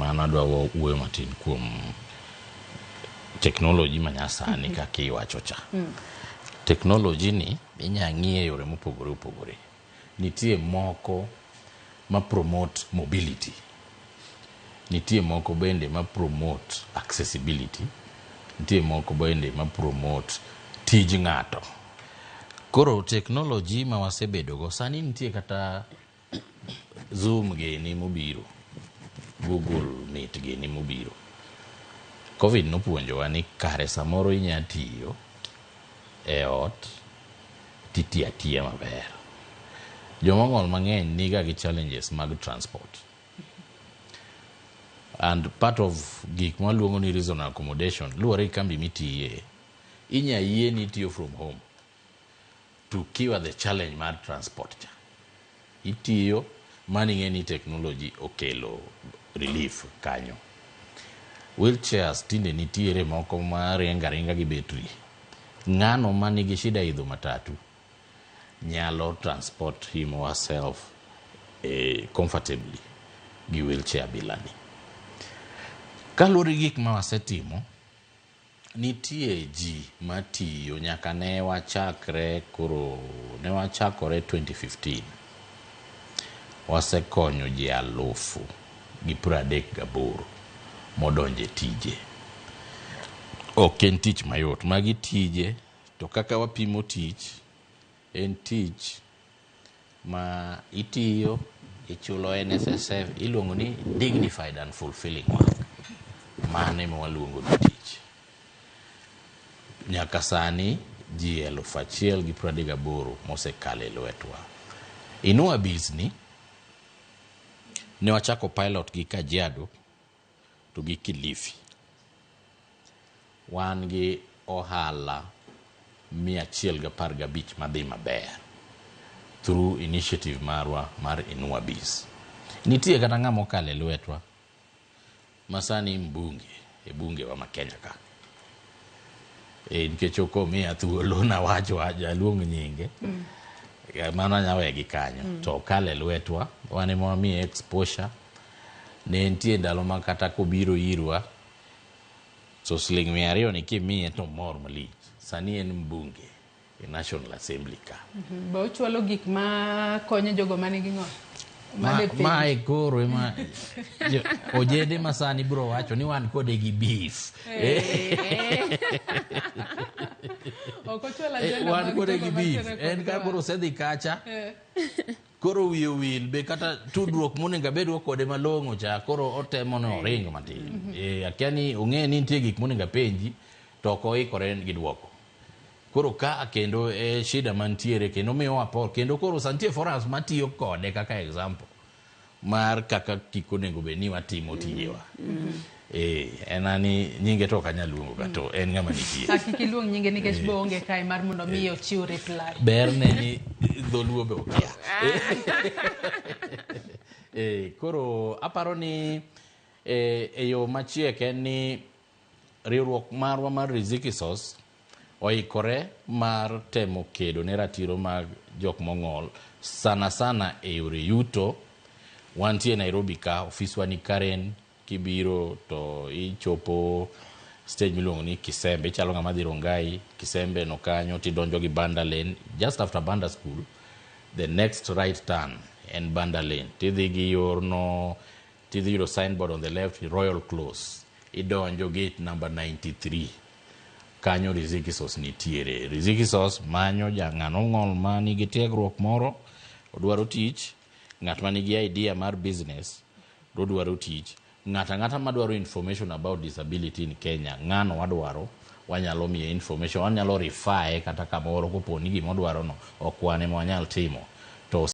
mano adwa wuoyo matin kuom technology manyasani kaka iwacho cha. Technology ni inya ng'iye e yore mopogore opogore. Nitie moko ma promote mobility. Nitie moko bende ma promote accessibility. Nitie moko bende ma promote tij ng'ato. Koro technology ma wasebedo go sani nitie kata Zoom gini mobiro, Google Meet gini mobiro. Covid nopuonjowa ni kare samoro inya tiyo e ot titiyo atiya maber. Joma ong'ol mang'eny niga gi challenges mag transport. And part of gik mwaluongo ni reasonable accommodation luwore gi kambi mitiye. Inya yieni tiyo from home to cure the challenge mar transport cha. Itiyo mano ing'e ni technology okelo relief kanyo. Wheelchairs tinde nitiere moko ma ringo aringa gi betri. Ng'ano manigi shida idho matatu nyalo transport him or herself comfortably gi wheelchair bilani. Kaluwore gi gik ma wasetimo, nitie ji matiyo nyaka ne wachakre koro ne wachakore 2015. Wasekonyo ji 38,000 modonjo e tije. Ok en tich mayot. Magi tije to kaka wapimo tich en tich ma itiyo ichulo NSSF iluongo ni dignified and fulfilling work. Mano ema waluongo ni tich. Nyaka sani ji 1,038 mosekalo e lwetwa. Inua Biz ni ne wachako pilot gi Kajiado to gi Kilifi. Wan gi ohala 115 madhi maber through initiative marwa mar Inua Biz. Nitie kata ng'ama okalo e lwetwa ma sani mbunge e bunge wa ma Kenya ka. Nikech ok omiya thuolo nawach wach aluong nyinge. Mano anya weye gi kanyo. To okalo e lwetwa, wan ema wamiye exposure. Ne nitie ndalo ma kata kobiro irwa to siling 200 ni kimiye to mor malich. Sani en mbunge e National Assembly ka. Be ochwalo gik ma konyo jogo manigi ng'ol? Mae koro ema ojende ma sani biro wacho ni wan kode gi beef. Ok ochwal agenda wan mag kode gi jogo beef. makere En kod ka koro ng'ol. osedhi kacha koro wiye owil be kata tudruok monego abedgo kode malong'o cha koro otemo ni oring matin. Akia ni ong'e ni nitie gik monego apenji to ok oikore gi duoko. Koro ka kendo e shida mantiere kendo miyo wapor kendo koro sa nitie forums matiyo kode kaka example mar kaka kik onego bed ni watimo tijewa. En ani nyinge to ok anyal luongo ka to en ng'ama nitie. Kik iluong nyinge nikech bo onge kae mar mondo mi ochiw reply. Berne ni dholuo be okia. Koro aparo ni e yo machiek en ni riwruok marwa mar Riziki Source oikore mar temo kedo ne ratiro mag jok mong'ol sana sana e yore yuto. Wantie Nairobi ka, ofiswa ni Karen, kibiro to ichopo stage miluongo ni Kisembe, ichalo ng'ama dhi Rongai, Kisembe no kanyo tidonjo gi Banda Lane, just after Banda School, the next right turn en Banda Lane. Tidhi gi yorno, tidhi yudo signboard on the left, Royal Close. Idonjo gate number 93. Kanyo Riziki Source nitiere. Riziki Source manyo jang'ano ong'ol ma nigi tiegruok moro, odwaro tich, ng'at ma nigi idea mar business, odwaro tich, ng'ato ang'ata madwaro information about disability in Kenya, ng'ano wadwaro, wanyalo miye information, wanyalo refer kata kamoro kopo ni gima odwaro no ok wan ema wanyal timo.